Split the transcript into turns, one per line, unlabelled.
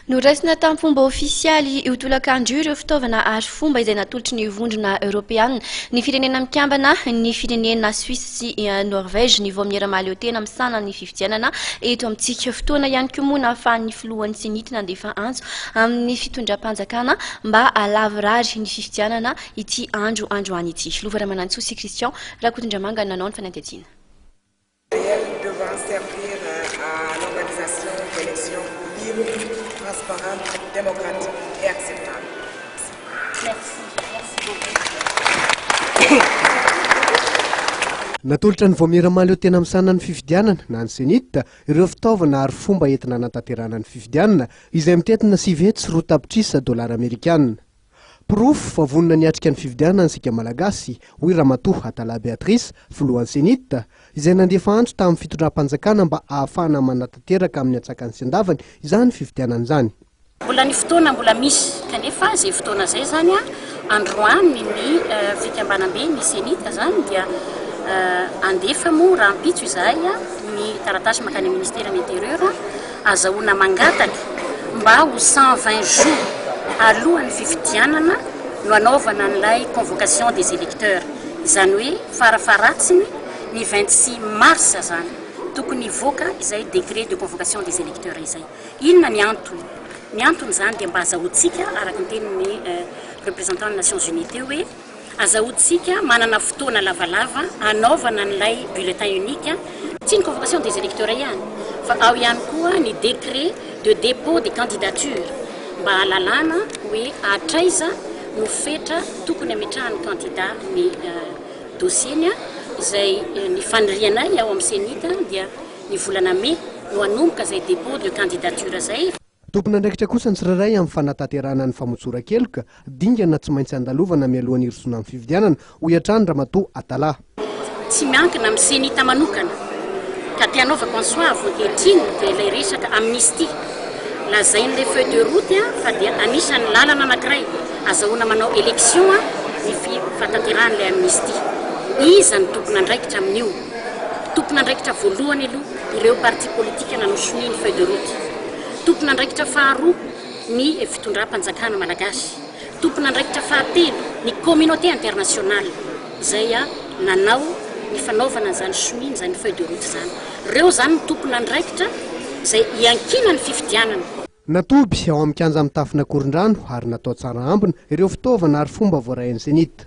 Noraisina tamin'ny fomba ofisialy io tolakandro io ireo fitaovana arifomba izay natolotry ny Vondrona Eoropeana, ny Firenena Mikambana, ny firenena Suisse sy Norvège, ny Vaomiera Mahaleotena misahana ny fifidianana eto amintsika. Fotoana ihany koa moa nahafahan'ny filohan'ny Cenit nandefa antso amin'ny fitondram-panjakana mba halavorary ny fifidianana ity andro androany ity. Lova Ramanantsoa sy Christian Rakotondramanga nanao ny fanadihadiana.
Réel devant servir à l'organisation d'élections libres, transparentes, démocratiques et acceptables.
Merci. Merci beaucoup.
Natolotra ny Vaomiera Mahaleo Tena Misahana ny Fifidianana, na ny Cenit, ireo fitaovana ary fomba entina hanatanterahana ny fifidianana, izay mitentina 209 tapitrisa dolara amerikana. Porofo fa vonona ny hiatrika ny fifidianana isika Malagasy, hoy Ramatoa Atallah Béatrice, filohan'ny Cenit, izay nandefa antso tamin'ny fitondram-panjakana mba hahafahana manatanteraka amin'ny antsakany sy andavany izany fifidianana izany.
Mbola ny fotoana mbola misy kanefa izay fotoana izay izany androany ny fikambanam-be ny Cenit izany dia andefa moa rahampitso izahay ny taratasy mankany amin'ny ministeran'ny intérieur azahoana mangataka mba ho 120 jours alohan'ny fifidianana no anaovana an'ilay convocation des électeurs, izany hoe farafaharatsiny ny 26 mars zany tokony hivoaka izay décret de convocation des électeurs izay. Inona ny antony? Ny antony izany dia mba azahoantsika, araka ny tenin'ny représentant ny Nations Unies teo hoe azahoantsika manana fotoana lavalava anaovana an'ilay bulletin unique. Tsy ny convocation des électeurs ihany fa ao ihany koa ny décret de dépôt des candidatures mba hahalalana hoe hatraiza no fetra tokony hametrahan'ny candidat ny dossier-ny, izay ny fanirianay ao amin'ny Cenit dia ny volana mey no hanomboka izay dépôt de candidature izay.
Tompon'andraikitra kosa ny tsirairay amin'ny fanatanterahana ny famotsoran-keloka, dingana tsy maintsy andalovana mialohan'ny hirosoana amin'ny fifidianana, hoy hatrany Ramatoa Atallah.
Tsy miankina amin'ny Cenit manokana ka te hanaovako antso avo ankehitriny dia ilay resaka amnistie lazain'ilay feuille de route fa dia anisan'ny lalana anankiray azahoana manao élection ny fahatanterahan'ilay amnistie. Iza no tompon'andraikitra amin'io? Tompon'andraikitra voalohany aloha ireo parti politika nanao sonia ny feuille de route. Tompon'andraikitra faharoa ny fitondram-panjakana malagasy. Tompon'andraikitra fahatelo ny communauté internationale izay nanao ny fanaovana an'izany sonia izany feuille de route izany. Ireo izany no tompon'andraikitra izay iankinan'ny fifidianana.
Natoby ao amin'ny kianja mitafon'Ankorondrano ary natao tsara ambina ireo fitaovana ary fomba voarain'ny Cenit.